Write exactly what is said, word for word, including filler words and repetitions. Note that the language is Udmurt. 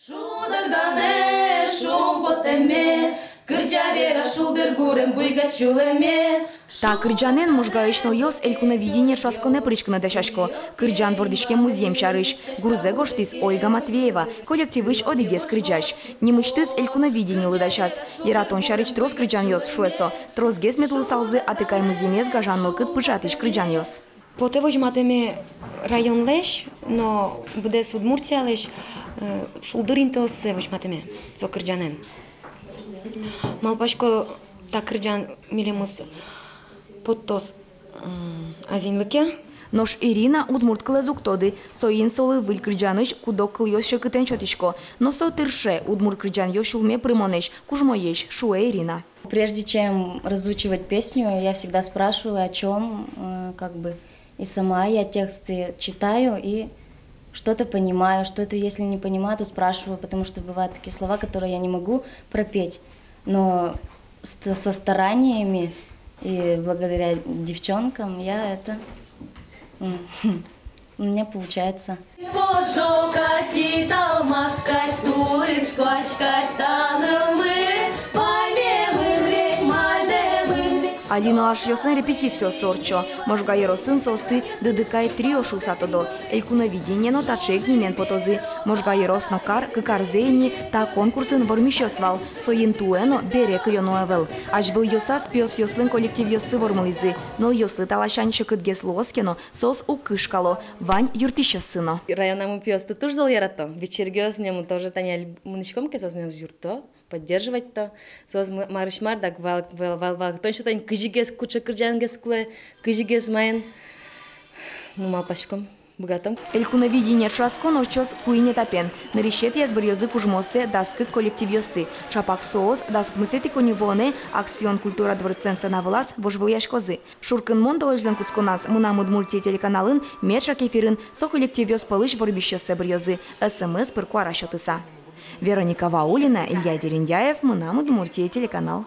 Шулдыр гинэ шумпотэме, кырӟа вера шулдыр гурем буйга чулэме. Та кырӟанэн Можгаысь нылъёс «Элькуновидение» ӵошатсконэ пыриськыны дасясько. Кырӟан вордӥськем музъем сярысь. Гурзэ гожтӥз Ольга Матвеева, коллективысь одӥгез кырӟась. Нимысьтыз «Элькуновидениелы» дасяз. Яратон сярысь трос кырӟанъёс, шуэ со. Тросгес мед луысалзы атыкай музъемез гажан мылкыд пыӵатӥсь кырӟанъёс. Потэ возьматэме районлэсь но быдэс Удмуртиялэсь, э, шулдыр интыоссэ возьматэме со кырӟанэн. Малпасько, та кырӟан милемыз поттоз, м, азинлыке. Нош Ирина удмурт кылэз уг тоды, соин солы выль кырӟанысь куд-ог кылъёс секытэн сётӥсько. Но со тырше, удмурт кырӟанъёс сюлме пырымонэсь, кужмоесь, шуэ Ирина. Прежде чем разучивать песню, я всегда спрашиваю, о чём, э, как бы, и сама я тексты читаю, и что-то понимаю, что-то, если не понимаю, то спрашиваю, потому что бывают такие слова, которые я не могу пропеть, но ст-, со стараниями и благодаря девчонкам я это, м, у меня получается. Пожо кадь, италмас кадь, тулыс куазь кадь та нылмы, паймемын ведь, мальдэмын ведь. Али нылашъёслэн репетициоссы ортчо. Можга ёросын соосты «Дыдыкай трио» шуыса тодо. «Элькуновидение» но таӵе ик нимен потозы. Можга ёрос но кар, кык арзэ ини та конкурсын вормисьёс вал. Соин туэ но бере кылёно ӧвӧл. Азьвылъёсаз пиосъёслэн коллективъёссы вормылӥзы. Нылъёслы та ласянь секытгес луоз ке но, соос уг кышкало, вань юрттӥсьёссы но. Районамы пиосты туж зол ярато. Ведь черкъёс милемлы тоже, тани али мынӥськом ке, соос милемыз юртто, поддерживать-то. Соос м-, марысь мар, дак вал-, вал-, вал-, валэктон сёто ини, кызьыгес, кыӵе кырӟангес кулэ, кызьыгес маин. Ну, малпаськом, быгатом. «Элькуновидение» ӵошатскон ортчоз куинь этапен. Нырысетӥяз быръёзы кужмооссэ дас кык коллективъёсты. Ӵапак соос дас укмысэтӥ коньывуонэ «Аксион» культура дворцлэн сцена вылаз вожвылъяськозы. Шуркынмон толэзьлэн кутсконаз «Мынам Удмуртие» телеканалын меӵак эфирын со коллективъёс пӧлысь вормисьёссэ быръёзы, СМС пыр куара сётыса. Вероника Ваулина, Илья Дерендяев, «Мынам Удмуртие» телеканал.